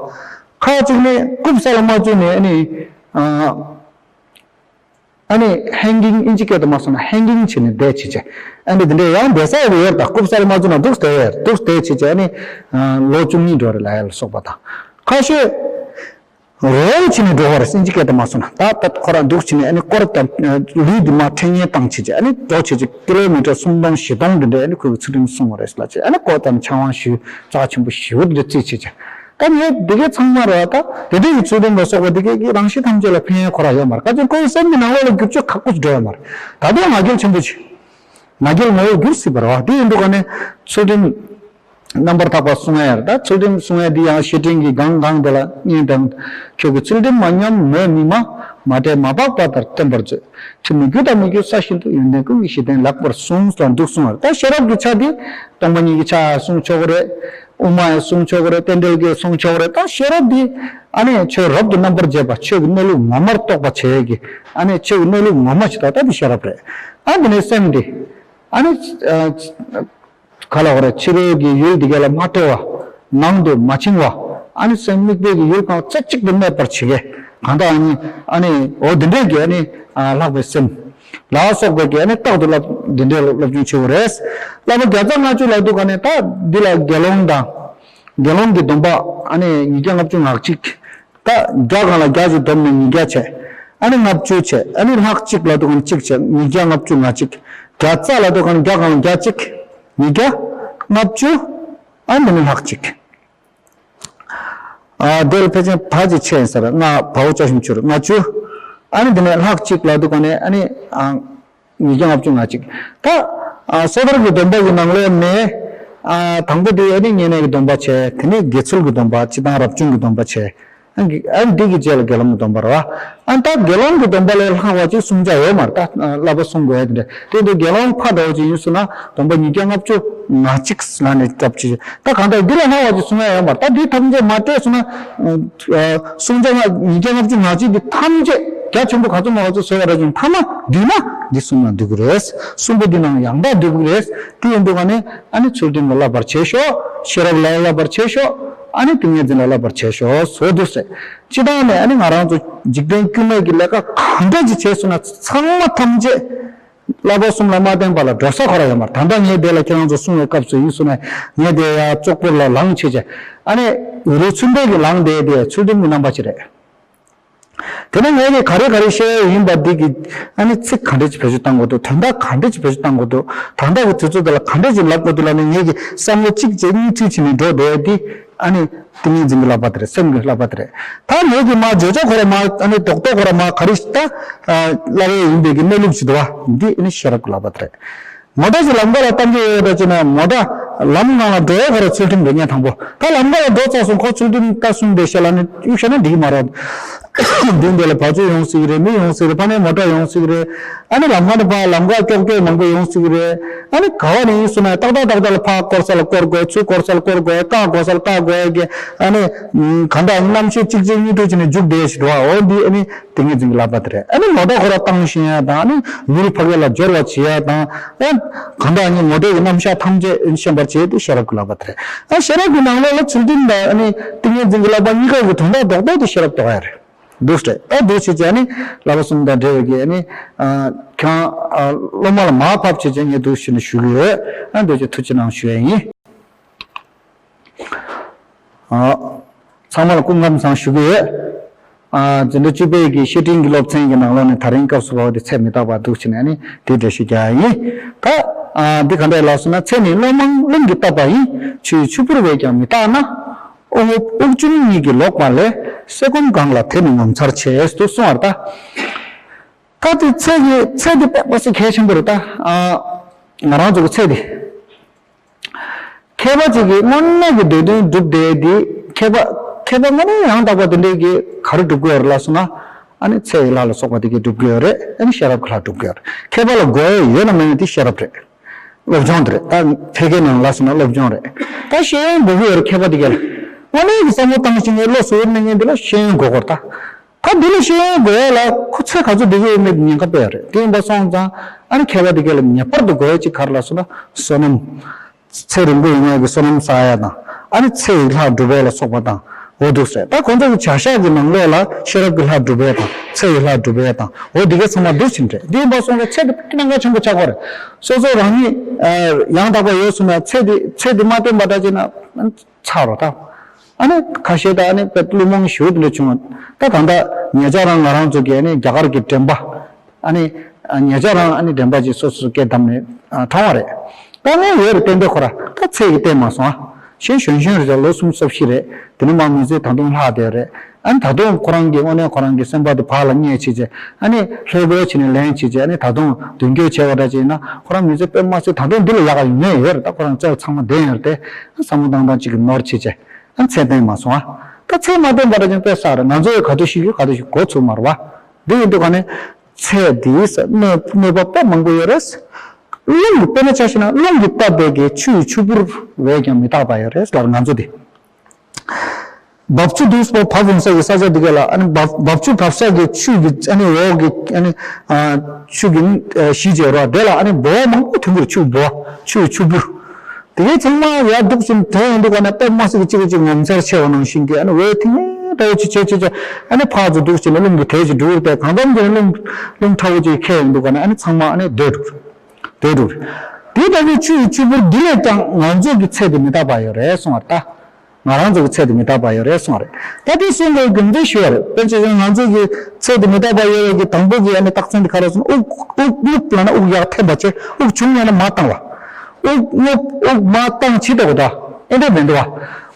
ཁ་ཅིག་ནི་རྐུབ་ས་ལ་མ་བཅུག་ནས། ཨ་ནི། ཨ། ཨ་ནི་ཧེང་གིང་། ཨིན་ཇི་སྐད་དུ་མ་སོང་ན་ཧེང་གིང་བྱས་ནས་བསྡད་བྱས་བྱས། ཨ་ནི་འདི་འདྲའི་ཡང་བསྡད་ས་ཡོད་ཡོད། ད་རྐུབ་སར་མ་བཙུགས་ན་འདུག་སེ་བསྡད་ཡོད། འདུག་སེ་བསྡད་བྱས་བྱས། ཨ་ནི་ལོ་བཅུ་གཉིས་འགྲོ་རེད་ལབ་ཡ་ལ་སོགས་པ་དང་། ཁ་ཤས་རོལ་བྱས་ནས་འགྲོ་བ་རེད། ཨིན་ཇི་སྐད་དུ་མ་སོང་ན། ད་ད་ཁོ་རང་འདུག་བྱས་ནས། ཨ་ནི་སྐོར་དང་ལུས་འདི་མར་འཕྲོད་བསྟེན་བཏང་བྱས་བྱས། ཨ་ནི་འགྲོ་བྱས་བྱས། ཀི་ལོ་མི་ཊར་སུམ་སྟོང་བཞི་སྟོང་འདི་འདྲའི་ཨ་ནི་ཁོས་ཚུལ་ཁྲིམས་སྲུང་བ་རེད་ལབ་བྱས། ཨ་ནི་སྐོར་དང་ཕྱག་དབང་ཞུས། རྩ་ཆེན་པོ་ཞེ་པོ་འདི་འདྲ་བརྩི་བྱས་བྱས། ད་ངས་འདི་གའི་ཚང་མ་རེད་བ། ད་དེ་འདྲ་ཡི་ཚུལ་ཁྲིམས་ལ་སོགས་པ་འདི་གའི་གི་རང་བཞིན་ཐམས་ཅད་ལ་ཕན་ཡོན་ཁོ་རང་ཡོད་མ་རེད། ག་ཅི་ཁོའི་སེམས་ཀྱི་ནང་ལོགས་ལ་བསྒྱུར་བཅོས་ཁག་པོ་ཞིག་འགྲོ་ཡོད་མ་རེད། ད་དུང་ང་རྒྱལ་ཆེན་པོ་ཞིག། ང་རྒྱལ་ངོ་བོར་འགྱུར་སྲིད་པ་རེད་བ། དེ་ཡིན་དུས་ག་ནས་ཚུལ་ཁྲིམས་ རྣམ་པར་དག་པ་གསུང་ཡ་ཡར། ད་ཚུལ་ཁྲིམས་གསུང་ཡ་འདི་ཡང་བཤེས་སྤྲིང་གི་གང་གང་དེ་ལ་བསྙེན་དང་། ཁྱོད་ཀྱི་ཚུལ་ཁྲིམས་མ་ཉམས་མོས་མི་མ། མ་དྲན་མ་བག་པ་ལྟར་བསྟེན་པར་མཛོད། ཁྲིམས་ནི་རྒྱུ་དང་མི་རྒྱུ་གསལ་བཞིན་དུ། ཡོན་ཏན་ཀུན་གྱི་གཞི་རྟེན་ལེགས་པར་བཟུང་། ལ་འདུག་གསུང་བར། ད་ཤེས་རབ་ཀྱི་ཆ་འདི་སྟོང་པ་ཉིད་ཀྱི་ཆ་གསུང་ཆོག་གི་རེད། དབུ་མ་ཡང་གསུང་ཆོག་གི་རེད། རྟེན་འབྲེལ་གྱི་གསུང་ཆོག་གི་རེད། ད་ཤེས་རབ་འདི་ཨ་ནི་ཆོས་རབ་ཏུ་རྣམ་པར་འབྱེད་པ། ཆོས་ཀྱི་གནས་ལུགས་ངོ་མར་རྟོགས་པ་བྱེད་ཀྱི། ཨ་ནི་ཆོས་ཀྱི་གནས་ལུགས་ངོ་མ་ཞིག་ད་ལྟ་འདི་ཤེས་རབ་རེད། ཨ་འདི་ནས་སེམས་འདི་ཨ་ནི་ག་ལ་བ་རེད། ཕྱི་རོལ་གྱི་ཡུལ་འདི་ག་ལ་མ་སྤྲོ་བ། ནང་དུ་མ་འཆིང་བ། ཨ་ནི་སེམས་དམིགས་པའི་གི་ཡུལ་གང་རྩེ་གཅིག་ཏུ་གནས་པར་བྱེད་ཀྱི། གང་ལྟར་ཨ་ནི་ཨ་ནི་འོ་འདི་འདྲས་ཀྱི་ཨ་ནི་ལྷག་པའི་སེམས་ལ་སོགས་པའི་གི་ཨ་ནི་རྟག་ཏུ་སློབ་འདི་འདྲས་སློབ་སྦྱོང་བྱེད་དགོས་རེད། བསླབ་པ་བརྒྱ་རྩ་ལྔ་བཅུ་ལ་འདུག་ག་ནས་ད་འདི་ལ་དགེ་སློང་དང་། དགེ་སློང་གི་སྡོམ་པ་ཨ་ནི་ཉིས་བརྒྱ་ལྔ་བཅུ་ང་གཅིག་ད་བརྒྱ་གང་ལ་བརྒྱ་ཅིག་བསྡོམས་ནས་ཉིས་བརྒྱ་བྱས། ཨ་ནི་ལྔ་བཅུ་བྱས། ཨ་ནི་ལྷག་གཅིག་ལ་འདུག་ག་ནས་གཅིག་བྱས། ཉིས་བརྒྱ་ལྔ་བཅུ་ང་གཅིག་བརྒྱ་རྩ་ལ་འདུག་ག་ནས་བརྒྱ་གང་ལ་བརྒྱ་གཅིག་ཉིས་བརྒྱ་ལྔ་བཅུ། ཨ་ནི་འདི་ནས་ལྷག་གཅིག་ཨ་དེ་ལ་ཕལ་ཆེར་བ་ཅིག་ཆད་ཡིན་ས་རེད། ལྔ་བའོ་ཅག་ཞིམ་ཆུ་རེད། ལྔ་བཅུ། ཨ་ནི་འདི་ནས་ལྷག་གཅིག་ལ་འདུག་ག་ནས་ཨ་ནི་ཨ་ཉིས་བརྒྱ་ལྔ་བཅུ་ང་གཅིག་ད་ཨ་སོ་ཐར་གྱི་སྡོམ་པ་གི་ནང་ལོགས་ནས་ཨ་དང་པོ་དེ་ཨ་ནི་བསྙེན་གནས་ཀྱི་སྡོམ་པ་བྱས། དེ་ནས་དགེ་ཚུལ་གྱི་སྡོམ་པ། སྤྱིར་བཏང་རབ་བྱུང་གི་སྡོམ་པ་བྱས། ཨ་འདི་ཨ་འདི་གི་རྗེས་ལ་དགེ་སློང་གི་སྡོམ་པ་རེད་བ། ཨ་ད་དགེ་སློང་གི་སྡོམ་པ་ལས་ལྷག་པ་ཅིག་གསུང་བྱ་ཡོད་མ་རེད། ད་བསླབ་པ་གསུང་དགོས་ཡ་དེ་འདྲ། དེ་འདུག་དགེ་སློང་ཕ་འདྲ་བོ་ཅིག་ཡིན་སོང་ན་སྡོམ་པ་ཉིས་བརྒྱ་ལྔ་བཅུ་ང་གཅིག་ལ་ནས་སྐབས་ཅིག་ད་གང་ལྟར་འདི་ལས་ལྷག་པ་ཅིག་གསུང་ཡ་ཡོད་མ་རེད། ད་འདི་ཐམས་ཅད་མ་སྤྲད་སོང་ན། གསུང་བྱ་ལྔ་ཉིས་བརྒྱ་ལྔ་བཅུ་ང་གཅིག་འདི་ཐམས་ཅད་རྒྱ་ཆེན་པོ་ག་ཚོད་མང་ག་ཚོད་བཟོས་པ་རེད་ཅིང་མཐའ་མ་བསྡུས་ན་འདི་གསུམ་ལ་འདུས་ཀྱི་རེད། གསུམ་པོ་འདི་ནང་ཡང་དག་འདུས་ཀྱི་རེད། དེ་ཡིན་དུས་ག་ནས་ཨ་ནི་ཚུལ་ཁྲིམས་ལ་བསླབ་པར་བྱེད་ཤོག་ཤེས་རབ་ལ་བསླབ་པར་བྱེད་ཤོག་ཨ་ནི་ཏིང་ངེ་འཛིན་ལ་བསླབ་པར་བྱེད་ཤོག་ཟེར་འདུག་ཟེར། སྤྱིར་བཏང་ནས་ཨ་ནི་ང་རང་ཚོ་འཇིག་རྟེན་དཀྱུས་མའི་གི་ལས་ཀ་གང་འདྲ་ཅིག་བྱས་སོང་ན་ཚང་མ་ཐམས་ཅད་བསླབ་པ་གསུམ་ལ་མ་བརྟེན་པ་ལ་འགྲོ་ས་ཁོ་ར་ཡོད་མ་རེད། ད་ལྟ་ངས་དེ་ལ་ཁྱེད་རང་ཚོ་གསུང་བའི་སྐབས་སུ་ཡིན་སོང་ན་ངས་དེ་ཡ་ཙོག་པུར་ལ་ལངས་བྱས་བྱས་ཨ་ནི་འུ་རུ་ཚུན་ཏོག་གི་ལངས་བསྡད་དེ་ཚུལ་ཁྲིམས་ཀྱི་རྣམ་པ་ཅིག་རེད། དེ་ནས་ངས་ཀྱིས་ག་རེ་ག་རེ་བཤད་ཡོད་ཡིན་པ་འདི་གི་ཨ་ནི་ཚིག་ག་འདྲ་ཅིག་བེད་སྤྱོད་བཏང་དགོས་འདུག་དོན་དག་ག་འདྲ་ཅིག་བེད་སྤྱོད་བཏང་དགོས་འདུག་དོན་དག་གི་དུས་ཚོད་དེ་ལ་ག་འདྲ་ཅིག་ལབ་དགོས་འདུག་ལབ་ནས་ངས་ཀྱིས་བསམ་བློ་གཅིག་བྱས་གཉིས་མཐུད་བྱས་ནས་འགྲོ་བསྡད་ཡ་འདི་ཨ་ནི་ཏིང་ངེ་འཛིན་གྱི་བསླབ་པ་དེ་རེད། སེམས་ཀྱི་བསླབ་པ་དེ་རེད། ད་ངས་ཀྱིས་མ་བརྗོད་བྱ་ཁོ་ར་མ་ཨ་ནི་རྡོག་རྡོག་ཁོ་ར་མ་ག་རེ་ད་བསླབ་ཡ་ཡིན་པའི་གི་གནས་ལུགས་ཅིག་འདུག་བ། འདི་ཨ་ནི་ཤེས་རབ་ཀྱི་བསླབ་པ་དེ་རེད། མོ་ཊ་ཞིག་ལམ་ཁ་ལ་གཏོང་གི་ཡོད་འདྲ་བྱས་ན་མོ་ཊ་ལམ་ནང་ལ་འགྲོ་ཡ་ཁོ་ར་ཚུལ་ཁྲིམས་རེད་ཉན་དང་པོ། ད་ལམ་ཁ་ལ་འགྲོ་ཚར་སོང་ཁོ་ཚུལ་ཁྲིམས་ལྟ་སུན་པའི་ཤ་ལ་ནི་གཡུག་བཞག་ན་འགྲིག་གི་མ་རེད། མདུན་དེ་ལ་བ་ཕྱུགས་ཡོང་སྲིད་ཀྱི་རེད། མི་ཡོང་སྲིད་ཀྱི་རེད། ཕ་ནས་མོ་ཊ་ཡོང་སྲིད་ཀྱི་རེད། ཨ་ནི་ལམ་ཁ་ནས་ཕར་ལམ་ཁ་ཀྱོག་ཀྱོག་མང་པོ་ཡོང་སྲིད་ཀྱི་རེད། ཨ་ནི་ག་བ་ནས་ཡིན་སོང་ན་ཏག་ཏག་ཏག་ཏག་ལ་ཕར་སྐོར་ས་ལ་སྐོར་དགོས། ཚུར་སྐོར་ས་ལ་སྐོར་དགོས། བཀག་དགོས་ས་ལ་བཀག་དགོས་ཀྱི་ཨ་ནི་གང་ལྟར་རྣམ་ཤེས་གཅིག་རྗེས་གཉིས་མཐུད་བྱས་ནས་རྒྱུག་བསྡད་ཞིག་འདུག་བ། འོ་འདི་ཨ་ནི། ཏིང་ངེ་འཛིན་གྱི་བསླབ་པ་དེ་རེད། ཨ་ནི་མོ་ཊ་ཁོ་ར་བཏང་ཤེས་ཡ་དང་ཨ་ནི་ཡུལ་ཕ་གི་ལ་འབྱོར་བ་བྱེད་ཡ་དང་ཨ་གང་ལྟར་ཨ་ནི་མོ་ཊའི་རྣམ་གཞག་ཐམས་ཅད་ཤེས་པར་བྱེད་དེ་ཤེས་རབ་ཀྱི་བསླབ་པ་དེ་རེད། ཨ་ཤེས་རབ་ཀྱི་ནང་ལོགས་ལ་ཚུལ་ཁྲིམས་དང་ཨ་ནི་ཏིང་ངེ་འཛིན་གྱི་བསླབ་པ་གཉིས་ཀ་གི་དོན་དག་རྡོག་རྡོག་དེ་ཤེས་རབ་རྟོགས་ཡ་རེད། འདུག་སེ་རེད། ད་འདུག་བྱེད་ཀྱི་ཨ་ནི་བསླབ་པ་གསུམ་དང་འབྲེལ་བའི་གི་ཨ་ནི་ཁྱེད་རང་སློབ་མ་ལ་མར་ཕབ་བྱེད་ཀྱི་ངས་འདུག་ཞུས་ནས་ཞུ་གི་ཡོད། ཨ་འདུག་བྱེད་ཐུགས་རྗེ་གནང་ཞུ་ཡ་ཡིན། ཨ། ཚང་མ་ལ་སྐུ་ཁམས་བཟང་ཞུ་གི་ཡོད། ཨ། འཛིན་གྲྭ་བཅུ་པའི་གི་བཤེས་སྤྲིང་གི་སློབ་ཚན་གྱི་ནང་ལོགས་ནས་ད་རིང་སྐབས་སུ་བབས་ཏེ་ཚེ་མི་རྟག་པ་འདུག་བྱས་ནས་ཨ་ནི་དེ་འགྲེལ་བཤད་རྒྱག་ཡ་ཡིན། ད། ཨ། འདི་ག་འདྲས་ལབ་སོང་ན། ཚེ་ནི་བློ་མང་རླུང་གིས་བཏབ་པ་ཡིན། ཆུའི་ཆུ་བུར་བས་ཀྱང་མི་རྟག་ན། དབུགས་དབུགས་ཆུང་གཉིས་ཀྱིས་ལོག་པ་ལས། སེ་སྒོམ་གང་ལ་དེ་ནི་ངོ་མཚར་ཆེ། ཟེར་དུ་གསུངས་པ་རེད་ད། ད་དེ་ཚེ་གི་ཚེ་འདི་དཔེ་མ་སྲིད་གལ་ཆེན་པོ་རེད་ད། ཨ། ང་རང་ཚོ་གི་ཚེ་འདི། མཁས་པ་ཅིག་གིས་དངོས་གནས་ཀྱི་འདོད་དོན་སྒྲུབ་བསྡད་དེ། མཁས་པ་མཁས་པ་དངོས་གནས་ཡང་དག་པ་དེ་འདྲས་ཀྱིས་ག་རེ་སྒྲུབ་ཀྱི་ཡོད་རེད་ལབ་སོང་ན། ཨ་ནི་ཚེ་ཡི་ལྷ་ལ་སོགས་པ་དེ་གས་སྒྲུབ་ཀྱི་ཡོད་རེད། ཨ་ནི་ཤེས་རབ་ཀྱི་ལྷ་སྒྲུབ་ཀྱི་ཡོད་རེད། མཁས་པ་ལ་དགོས་ཡ་ཡོད་ན་མེད་ན་དེ་ཤེས་རབ་རེད། སློབ་སྦྱོང་དེ་རེད། ད་ཕལ་སྐད་ནང་ལབ་སོང་ན་སློབ་སྦྱོང་རེད། ད་ཤེས་ཡོན་དགོས་ཀྱི་ཡོད་རེད། མཁས་པ་དེ་གས་ལ་དངོས་གནས་ཀྱི་བསམ་བློ་བཏང་ཞིང་ངའི་བློ་གཟུ་བོར་གནས་མཁན་དེ་ལ་ཤེས་ཡོན་དགོས་ཀྱི་ཡོད་རེད་ད། ད་འདི་ལ་ཤེས་ཡོན་དགོས་ཡ་ལ་ཁོ་ཚེ་ག་ཚོད་བསྡད་ཀྱི་ཡོད་མེད་ཉེན་ཁ་དཔེ་ཡོད་རེད། དེ་ཡིན་པ་སོང་ཙང་ཨ་ནི་མཁས་པ་དེ་གས་ལ་ངེས་པར་དུ་དགོས་ཡ་གཅིག་ག་རེ་ལབ་སོང་ན་བསོད་ནམས། ཚེ་རིང་པོ་ཡོང་ཡ་གི་བསོད་ནམས་བསགས་ཡ་དང་། ཨ་ནི་ཚེ་ཡི་ལྷ་སྒྲུབ་ཡ་ལ་སོགས་པ་དང་། འོ་འདུག་སེ། ད་ཁོང་ཚོ་གི་བྱ་གཞག་གི་ནང་ལོགས་ལ་ཤེས་རབ་ཀྱི་ལྷ་སྒྲུབ་ཡ་དང་། ཚེ་ཡི་ལྷ་སྒྲུབ་ཡ་དང་། འོ་འདི་གས་ཚང་མ་འདུག་ཕྱིན་རེད། འདི་ཡིན་པ་སོང་ཙང་ཚེ་འདི་གནད་འགག་ཆེན་པོ་ཆགས་ཀྱི་ཡོད་རེད། སོ་སོ་རང་ཉིད་ཡང་དག་པ་ཡོད་སོང་ན་ཚེ་འདི་ཚེ་འདི་མ་བརྟེན་པ་འདྲ་བྱས་ན། ཚར་རོ་ད། ཨ་ནི་ཁ་ཤས་ད་ཨ་ནི་དཔེ་བླུན་རྨོངས་ཞེ་པོ་དེ་འདྲ་བྱུང་བ། ད་ད་ལྟ་ཉེ་ཆར་རང་ང་རང་ཚོ་གི་ཨ་ནི་རྒྱ་གར་གྱི་འགྲེམས་པ། ཨ་ནི་ཉེ་ཆར་རང་ཨ་ནི་འགྲེམས་པ་ཅིག་སོ་སོ་སྐད་བསྡམས་ནས་མཐོང་བ་རེད། ད་ངས་ཡོད་རེད། བསྟན་པའི་ཁོ་ར་ད་ཚེ་གི་བསྟན་མ་སོང་ཨ། གཞོན་གཞོན་གཞོན་རེད། ད་ལོ་སུམ་ཅུ་སོ་བཞི་རེད། དེ་ནས་མར་མི་ཚེ་ད་དུང་ལྷག་བསྡད་རེད། ཨ་ནི་ད་དུང་ཁོ་རང་གི་དངོས་གནས་ཁོ་རང་གི་སེམས་པ་དེ་བག་ལ་ཉལ་བྱས་བྱས། ཨ་ནི་ལྷོད་ལྷོད་བྱས་ནས་ལེན་བྱས་བྱས། ཨ་ནི་ད་དུང་མདུན་སྐྱོད་བྱས་པ་འདྲ་བྱས་ན། ཁོ་རང་མི་ཚེ་དཔེ་མ་སྲིད་ད་དུང་འདི་ལས་ཡག་ག་ཡོང་ཡས་ཡོད་རེད། ད་ཁོ་རང་བཙལ་བ་ཚང་མ་བདེན་ཡོད་རེད་དེ། བསམ་བློ་བཏང་སྟངས་གཅིག་གི་ནོར་བྱས་བྱས། ཨ་ནི་ཚད་ལྡན་མ་སོང་ཨ། ད་ཚད་མ་ལྡན་པ་འདྲ་བྱས་ན་དཔེ་བསགས་རེད། ང་ཚོ་ཡང་ག་དུས་ཤིག་གི་ག་དུས་ཤིག་འགོ་ཚུགས་མ་རེད་བ། འདི་ཡིན་དུས་ག་ནས་ཚད་འདིས་གནོད་གནོད་པ་དཔེ་མང་པོ་ཡོད་རེད། རླུང་གི་དཔེར་ན་ཆ་བཞག་ན། རླུང་གིས་བཏབ་པའི་གི་ཆུ་ཡི་ཆུ་བུར་བས་ཀྱང་མི་རྟག་པ་ཡོད་རེད་ལབ། ང་ཚོ་འདི་འབབ་ཆུ་འདུག་སེ་བབས་ཡོང་ས་གི་ས་ཆ་འདི་ག་ལ། ཨ་ནི་འབབ་འབབ་ཆུ་བབས་ས་གི་ཆུ་གི་ཨ་ནི་འོག་གི་ཨ་ནི་ཨ་ཆུ་གི་ཨ་གཞི་བྱས་རོགས་དེ་ལ་ཨ་ནི་འབུ་བ་མང་པོ་ཐོན་གྱི་རེད། ཆུ་འབུ་བ། ཆུ་ཆུ་བུར། དེ་གའི་ཚང་མ་ཡར་འདུག་སེ་ཐོན་ཡོང་དུས་ག་ནས་དཔེ་མ་སྲིད་ཀྱི་གཅིག་གིས་གཅིག་ངོ་མཚར་ཆེ་བ་ནང་བཞིན་གྱི། ཨ་ནི་འོད་ཐིང་ངེ་འདྲ་བོ་ཅིག་བྱས་བྱས་བྱས། ཨ་ནི་ཕར་ཚུར་འདུག་སེ་ནས་རླུང་གིས་དེད་ཅིག་འགྲོ་གི་རེད་དེ། གང་འཚམ་གྱི་རླུང་རླུང་ཕྲ་བོ་ཅིག་འཁེལ་ཡོང་དུས་ག་ནས་ཨ་ནི་ཚང་མ་ཨ་ནི་སྡོད་འགྲོ་གི་རེད། དེ་འདྲ་བའི་ཆུ་ཡི་ཆུ་བུར་འདི་ལས་ཀྱང་ང་ཚོ་གི་ཚད་དེ་མི་རྟག་པ་ཡོད་རེད་གསུངས་པ་རེད་ད། ང་རང་ཚོ་གི་ཚད་དེ་མི་རྟག་པ་ཡོད་རེད་གསུངས་པ་རེད། ད་དེ་གསུང་དགོས་རྒྱུ་མཚན་ཞུ་བ་རེད། དཔེར་ན་ཆ་བཞག་ན་ང་ཚོ་གི་ཚད་དེ་མི་རྟག་པ་ཡོད་པའི་གི་དང་པོ་གི་ཨ་ནི་རྟགས་མཚན་དེ་ག་རེ་ཟེར་ན། དབུགས་དབུགས་རྔུབ་ལབ་ན་དབུགས་ཡར་འཐེན་པ་བྱས། དབུགས་ཆུང་ཡང་ན་མར་བཏང་བ། དབུགས་རྔུབ་དབུགས་མར་བཏང་བྱས་ལྟ་བུ་ད་ཨེ་འདྲ་མི་འདུག་བ།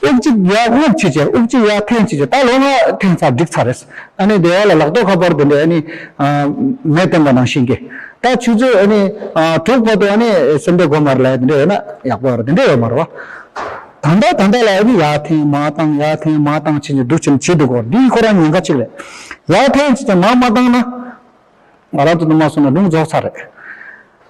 དབུགས་གཅིག་ཡར་རྔུབ་བྱས་བྱས། དབུགས་གཅིག་ཡར་འཐེན་བྱས་བྱས། ད་ལོ་ལྔ་འཐེན་ཚར་འགྲིག་ཚར་རེད། ཨ་ནི་སྡེ་བ་ལ་ལག་ཐོག་ཁ་པར་དེ་འདྲའི་ཨ་ནི་ཨ་མེ་བཏོན་པ་ནང་བཞིན་གྱི། ད་ཆུ་ཚོད་ཨ་ནི་ཨ་དྲུག་བར་དུ་ཨ་ནི་སེམས་ཁྲལ་དགོས་མ་རེད་ལབ་ཡ་དེ་འདྲ་ཡོད་ན་ཡག་པོ་ཡོད་རེད། དེ་འདྲ་ཡོད་མ་རེད་བ། ད་ལྟ་ད་ལྟ་ལ་ཨ་ནི་ཡར་འཐེན་མར་བཏང་ཡར་འཐེན་མར་བཏང་བྱས་ནས་འདུག་བྱས་ནས་བྱེད་འདུག་གོ། འདི་ཁོ་རང་ཉེན་ཁ་གཅིག་རེད། ཡར་འཐེན་བྱས་ཙང་མར་མ་བཏང་ན། ང་རང་ཚོ་ནུ་མ་སོང་ན་སྒྲུང་རྫོགས་ཚར་རེད།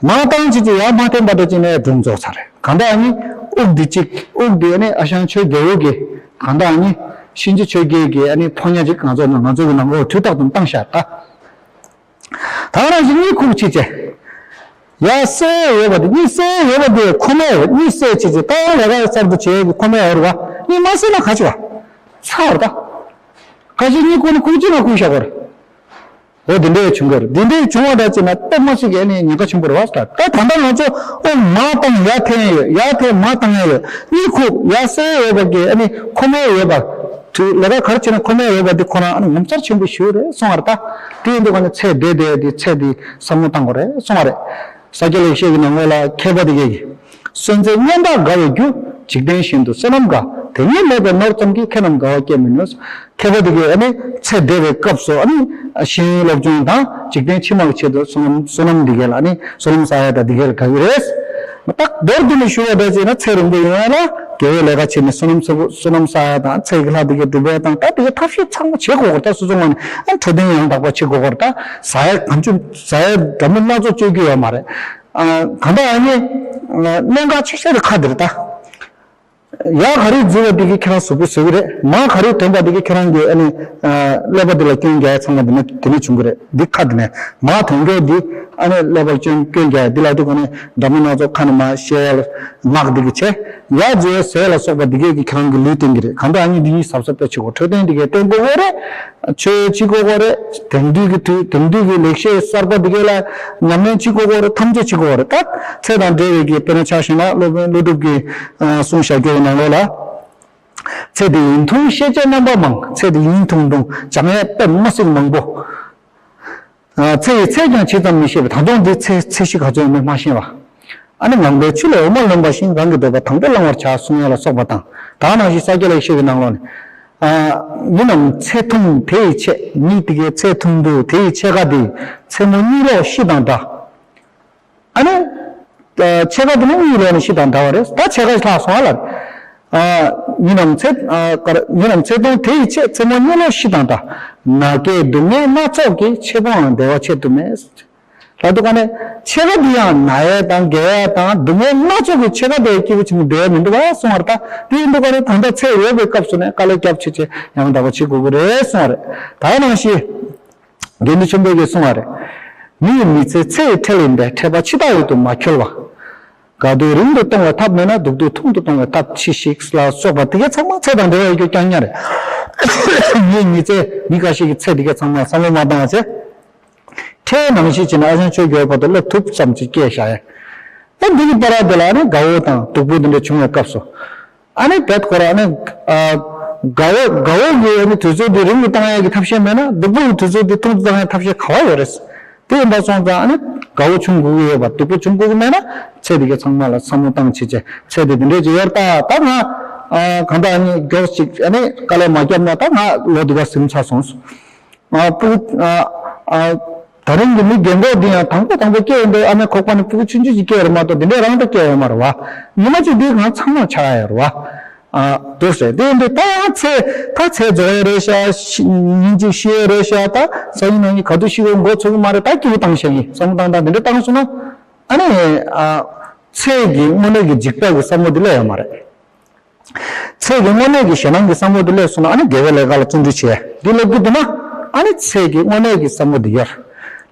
མར་བཏང་བྱས་ཙང་ཡར་མ་འཐེན་པ་འདྲ་བྱས་ནས་སྒྲུང་རྫོགས་ཚར་རེད། གང་ལྟར་ཨ་ནི་དབུགས་འདི་གཅིག་དབུགས་འདི་ཨ་ནི་ཨ་ཞང་ཆོས་རྒྱལ་པོ་གི། གང་ལྟར་ཨ་ནི་གཤིན་རྗེ་ཆོས་རྒྱལ་གྱི་ཨ་ནི་ཕོ་ཉ་ཅིག་ང་ཚོ་ང་ཚོ་གི་ནང་ལོགས་དུས་རྟག་ཏུ་བཏང་བཞག་ད། ད་ནང་བཞིན་གཉིད་ཁུག་བྱས་བྱས། ཡར་གསལ་ཡོད་པ་དེ། གཉིད་གསལ་ཡོད་པ་དེ་ཁོ་མེད་རེད། གཉིད་སད་བྱས་བྱས་ད་ལས་ཀ་གསར་དུ་བྱེད་ཡས་ཀྱི་ཁོ་མེད་ཡོད་རེད་བ། གཉིད་མ་སད་ན་ག་བྱེད་བ། ཚར་རེད་ད། ཁ་ཤས་གཉིད་ཁུག་ན་ཁུག་ཅིག་ན་ཁུག་བཞག་པ་རེད། འོ་དེ་འདྲས་བྱུང་གི་རེད། དེ་འདྲས་བྱུང་བ་འདྲ་བྱས་ན་དཔེ་མ་སྲིད་ཀྱི་ཨ་ནི་ཉེན་ཁ་ཆེན་པོ་རེད་བ། ད་ད་ལྟ་ང་ཚོ་དབུགས་མར་བཏང་ཡར་འཐེན་ཡོད། ཡར་འཐེན་མར་བཏང་ཡ་ཡོད། གཉིད་ཁུག་ཡར་གསལ་ཡོད་པ་གི་ཨ་ནི་ཁོ་མེད་ཡོད་པ། དུས་ལས་ཀ་ག་རེ་བྱས་ན་ཁོ་མེད་ཡོད་པ་འདི་ཁོ་རང་ཨ་ནི་ངོ་མཚར་ཆེན་པོ་ཞིག་རེད་གསུངས་པ་རེད་ད། དེ་ཡིན་དུས་ག་ནས་ཚད་བསྡད་བསྡད་དེ་ཚད་འདི་བསམ་བློ་བཏང་དགོས་རེད་གསུངས་པ་རེད། ས་སྐྱ་ལེགས་བཤད་ཀྱི་ནང་ལོགས་ལ་མཁས་པ་དེ་གས་ཀྱིས། གསོན་ཚེ་སྔོན་བདག་དགའ་བའི་རྒྱུ། འཇིག་རྟེན་གཞན་དུ་བསོད་ནམས་དགའ། དེ་སྔོན་ལེགས་པའི་ནོར་ཙམ་གྱིས། ཁེ་རྣམས་དགའ་བ་སྐྱེད་མི་ནུས། མཁས་པ་དེ་གས་ཨ་ནི་ཚེ་འདས་པའི་སྐབས་སུ་ཨ་ནི་ཤེས་ཡོན་སློབ་སྦྱོང་དང་འཇིག་རྟེན་ཕྱི་མ་གི་ཆེད་དུ་བསོད་ནམས་བསོད་ནམས་འདི་གས་ལ་ཨ་ནི་བསོད་ནམས་བསགས་ཡ་དང་འདི་གས་ལ་དགའ་གི་རེད། ད་མདོར་བསྡུས་ནས་ཞུ་བ་འདྲ་བྱས་ན་ཚེ་རིང་པོ་ཡོང་ཡ་ལ་དགེ་བའི་ལས་ཀ་བྱས་ནས་བསོད་ནམས་བསགས་བསོད་ནམས་བསགས་ཡ་དང་ཚེ་གི་ལྷ་འདི་གས་སྒྲུབ་ཡ་དང་། ད་འདི་གས་ཐབས་ཤེས་ཚང་མ་བྱེད་དགོས་ཀྱི་རེད། ད་སོ་སོ་ངོས་ནས་ཨ་འཕྲོད་བསྟེན་ཡང་དག་པ་བྱེད་དགོས་ཀྱི་རེད། ད་ཟ་ཡ་གང་བྱུང་ཟ་ཡ་འདྲ་མིན་སྣ་ཚོགས་སྤྱོད་རྒྱུ་ཡོད་མ་རེད། ཨ་གང་ལྟར་ཨ་ནི་གནད་འགག་ཆེ་ཤོས་དེ་ཁ་འདིར་ད། ཡར་ག་རེ་འཛུལ་བ་འདི་གིས་ཁྱེད་རང་གཟུགས་པོ་བཟོ་གི་རེད། མར་ག་རེ་ཐོན་པ་འདི་གིས་ཁྱེད་རང་གི་ཨ་ནི་ཀླད་པ་འདི་ལ་སྐྱོན་རྒྱག་ཡ་ཚང་མ་འདི་ནས་འདི་ནས་བྱུང་གི་རེད། འདི་ཁ་འདི་ནས་མར་ཐོན་རྒྱུ་འདི་ཨ་ནི་ཀླད་པ་ལ་སྐྱོན་སྐྱོན་རྒྱག་ཡ་འདི་ལ་འདུག་ག་ནས་འདྲ་མིན་སྣ་ཚོགས་ཁ་ནས་མར་བཤད་ཡ་ལ་ངག་འདི་གིས་བྱས། ཡར་འཛུལ་བ་ཟས་ལ་སོགས་པ་འདི་གས་ཀྱིས་ཁྱེད་རང་གི་ལུས་བསྟན་གི་རེད། གང་ལྟར་ཨ་ནི་འདི་གཉིས་གཟབ་གཟབ་དཔེ་བྱེད་དགོས། འཕྲོད་བསྟེན་འདི་གས་བསྟེན་དགོས་གོ་རེད། ཆོས་བྱེད་དགོས་གོ་རེད། དེང་དུས་ཀྱི་དུས་དེང་དུས་ཀྱི་ལེགས་བཤད་གསར་པ་འདི་གས་ལ་ཉམས་ལེན་བྱེད་དགོས་གོ་རེད། ཐམས་ཅད་བྱེད་དགོས་གོ་རེད། ད་ཚེ་དང་འབྲེལ་བའི་གི་དཔེར་ན་ཆ་བཞག་ན་སློབ་དཔོན་ཀླུ་སྒྲུབ་ཀྱིས་གསུངས་བཞག་རྒྱུ་ཡི་ནང་ལོགས་ལ། ཚེ་འདི་ཡུན་ཐུང་ཤེས་བྱའི་རྣམ་པ་མང་། ཚེ་འདི་ཡུན་ཐུང་ཐུང་སྦྱང་ཡས་དཔེ་མ་སྲིད་མང་པོ། ཚེ་ཡི་ཚད་ཀྱང་ཇི་ཙམ་མི་ཤེས་པས། ད་དུང་འདི་ཚེ་ཚེ་གཞི་ག་ཚོད་ཡོད་མེད་མ་ཤེས་པ། ཨ་ནི་ངང་པའི་ཆུ་ལས་འོ་མ་ལོན་པ་བཞིན། རང་གི་འདོད་པ་དང་པོ་བླང་བར་བྱ་གསུང་ཡ་ལ་སོགས་པ་དང་། ད་ནང་བཞིན་ས་སྐྱ་ལེགས་བཤད་ཀྱི་ནང་ལོགས་ནས། མི་རྣམས་ཚེ་ཐུང་དེ་ཡི་ཕྱེད། མི་དེ་གའི་ཚེ་ཐུང་དུས་དེ་ཡི་ཕྱེད་ཀ་དེ། མཚན་མོ་གཉིད་ལོག་ཤི་དང་འདྲ། ཨ་ནི། ཕྱེད་ཀ་དེ་ནི་གཉིད་ལོག་ནས་ཤི་དང་འདྲ་བ་རེད། ད་ཕྱེད་ཀ་ལྷག་སོང་ཨ་ལ། མི་རྣམས་ཚེ། མི་རྣམས་ཚེ་ཐུང་དེ་ཡི་ཕྱེད། མཚན་མོ་གཉིད་ལོག་ཤི་དང་འདྲ། ན་རྒས་སྡུག་བསྔལ་སྣ་ཚོགས་ཀྱིས། ཕྱེད་པོའང་བདེ་བ་ཆེད་དུ་མེད། ལ་དུ་ག་ནས་ཕྱེད་ཀ་འདི་ཡང་ན་ཡས་དང་རྒས་ཡས་དང་སྡུག་བསྔལ་སྣ་ཚོགས་ཀྱི་ཕྱེད་ཀ་དེ་སྐྱིད་པོ་ཆེན་པོ་བསྡད་ཡ་མི་འདུག་ག་གསུང་བ་རེད། ད་དེ་ཡིན་དུས་ག་ནས་ད་ལྟ་ཚེ་ཡོད་པའི་སྐབས་སུ་ནས་དཀའ་ལས་རྒྱབ་བྱས་བྱས་ཡང་དག་པ་བྱེད་དགོས་ཀྱི་རེད་གསུང་བ་རེད། ད་ནང་བཞིན་དགེ་འདུན་ཆོས་འཕེལ་གྱིས་གསུང་བ་རེད། མི་ཡི་མི་ཚེ་ཚེ་ཡི་ཁྲལ་ཡིན་པས། འཕྲད་པ་འཆི་བདག་ཡིད་དུ་མ་འཁྱོལ་བ། དགའ་སྡུག་རིང་དུ་གཏོང་བའི་ཐབས་མེད་ན། སྡུག་སྡུག་ཐུང་དུ་གཏོང་བའི་ཐབས་མཆིས་ཤིག་ལ་སོགས་པ་དེ་གའི་ཚང་མ་ཚེ་དང་འབྲེལ་བའི་རྒྱུ་རྐྱང་རྐྱང་རེད། མིའི་མི་ཚེ་མི་ཁ་ཤས་ཀྱི་ཚེ་དེ་གའི་ཚང་མ་བསམ་བློ་མ་བཏང་བ་བྱས། ཁྲལ་ནང་བཞིན་བྱས་ན་ཨ་ཞང་ཆོས་རྒྱལ་བར་དུ་སླེབས་ཐུབ་ཙམ་ཅིག་སྐྱེས་བཞག་ཡ། ཨ་འདི་གི་བར་དེ་ལ་ནི་དགའ་བོ་དང་སྡུག་པོ་འདི་འདྲ་བྱུང་བའི་སྐབས་སུ། ཨ་ནི་བེད་ཁོ་ར་ནི་ཨ་དགའ་བོ་དགའ་བོ་གི་ཨ་ནི་དུས་ཚོད་འདི་རིང་དུ་བཏང་ཡ་གི་ཐབས་ཤེས་མེད་ན། སྡུག་པོ་གི་དུས་ཚོད་འདི་ཐུང་དུ་བཏང་ཡ་ཐབས་ཤེས་ག་བ་ཡོད་རེད། དེ་ཡིན་པ་སོང་ཙང་ཨ་ནི་དགའ་བོ་བྱུང་དགོས་ཀྱི་ཡོད་པ། སྡུག་པོ་བྱུང་དགོས་ཀྱི་མེད་ན། ཚེ་འདི་གའི་ཚང་མ་ལ་བསམ་བློ་བཏང་བྱས་བྱས། ཚེ་འདི་འདི་འདྲས་ཅིག་ཡོད་ད། ད་ང་ ཨ་གང་ལྟར་ཨ་ནི་མགྱོགས་ཅིག་ཨ་ནི་དཀའ་ལས་མ་བརྒྱབ་ན་ད་ང་ལོ་འདི་ག་ཟིན་ཚར་སོང་། ཨ་སྤུ་ཨ་ཨ་ད་རིང་གི་མི་རྒན་གོག་འདི་ཡང་དང་པོ་དང་པོ་སྐྱེས་ཡོང་དུས་ཨ་མའི་ཁོག་པ་ནས་སྤུ་གུ་ཆུང་ཆུང་ཅིག་སྐྱེས་ཡོད་རེད་མ་གཏོགས་འདི་འདྲའི་རང་ད་སྐྱེས་ཡོད་མ་རེད་བ། ཉི་མ་གཅིག་འདི་གང་ཚང་མ་ཆགས་ཡོད་རེད་བ། ཨ་འདུག་ཟེར་དེ་འདི་ད་ཡང་ཚེ་ད་ཚེ་རྫོགས་ཡ་རེད་ཤག་ཤི་ཉིན་གཅིག་ཤི་ཡ་རེད་ཤག་ད་སང་ཉིན་གནངས་ཉིན་ག་དུས་ཤི་དགོས་མགོ་ཚོད་ཀྱི་མ་རེད། ད་སྐྱིད་པོ་བཏང་བཞག་ཡིན་བསམ་བློ་བཏང་བཏང་དེ་འདྲ་བཏང་སོང་ན་ཨ་ནི་ཨ་ཚེ་གི་དངོས་གནས་ཀྱི་འཇིགས་པ་གི་བསམ་བློ་འདི་སླེབས་ཡོད་མ་རེད། ཚེ་གི་དངོས་གནས་ཀྱི་ཞེད་སྣང་གི་བསམ་བློ་དེ་སླེབས་སོང་ན་ཨ་ནི་དགེ་བའི་ལས་ཀ་ལ་བརྩོན་འགྲུས་བྱས་འདི་ལབ་ཀྱི་འདུག་ན་ཨ་ནི་ཚེ་གི་དངོས་གནས་ཀྱི་བསམ་བློ་འདི་ཡོད།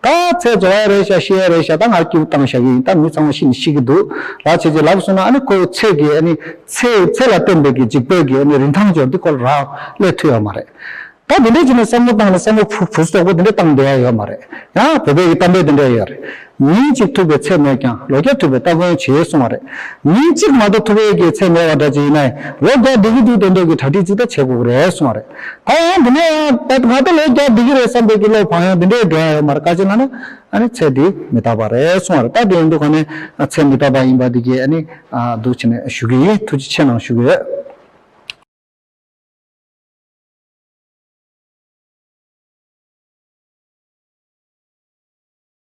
ད་ཚེ་རྫོགས་ཡ་རེད་ཤག་ཤི་ཡ་རེད་ཤག་ད་ང་སྐྱིད་པོ་བཏང་བཞག་གི་ཡིན། ད་མི་ཚང་མ་ཤི་ནི་ཤི་གི་འདུག་ལ་བྱས་རྗེས་ལབ་སོང་ན་ཨ་ནི་ཁོའི་ཚེ་གི་ཨ་ནི་ཚེ་ཚེ་ལ་བརྟེན་པའི་གི་འཇིགས་པའི་གི་ཨ་ནི་རིན་ཐང་ཅོ་འདི་ཁོ་རང་སླེབས་ཐུབ་ཡོད་མ་རེད། ད་དེ་འདྲའི་བྱས་ནས་བསམ་བློ་བཏང་ནས་བསམ་བློ་ཕུ་ཕུ་སོག་པོ་དེ་འདྲ་བཏང་བསྡད་ཡ་ཡོད་མ་རེད། ཡང་བོད་པའི་གི་གཏམ་དཔེ་དེ་འདྲ་ཡོད་རེད། ཉིན་གཅིག་ཐུབ་པའི་ཚེ་མེད་ཀྱང་ལོ་བརྒྱ་ཐུབ་པའི་སྟ་གོན་བྱེད་གསུང་བ་རེད། ཉིན་གཅིག་མ་གཏོགས་ཐུབ་པའི་གི་ཚེ་མེད་པ་འདྲ་ཅིག་ཡིན་ན་ལོ་བརྒྱ་བསྡད་ཀྱི་འདུག་དེ་འདྲའི་གི་གྲ་སྒྲིག་ཅིག་ད་བྱེད་དགོས་ཀྱི་རེད་གསུང་བ་རེད། ད་ཡང་འདི་ནས་ཡང་ད་ང་ད་ལོ་བརྒྱ་བསྡད་ཀྱི་རེད་བསམ་པའི་གི་བློ་བག་ཡངས་དེ་འདྲའི་འགྲོ་ཡ་ཡོད་མ་རེད། ག་ཅི་ལབ་ན་ཨ་ནི་ཚེ་འདི་མི་རྟག་པ་རེད་གསུང་བ་རེད། ད་དེ་ཡིན་དུས་ག་ནས་ཚེ་མི་རྟག་པ་ཡིན་པ་འདི་གི་ཨ་ནི་འདུག་བྱས་ནས་ཞུ་གི་ཡིན། ཐུགས་རྗེ་ཆེ་གནང་ཞུ་གི་ཡོད།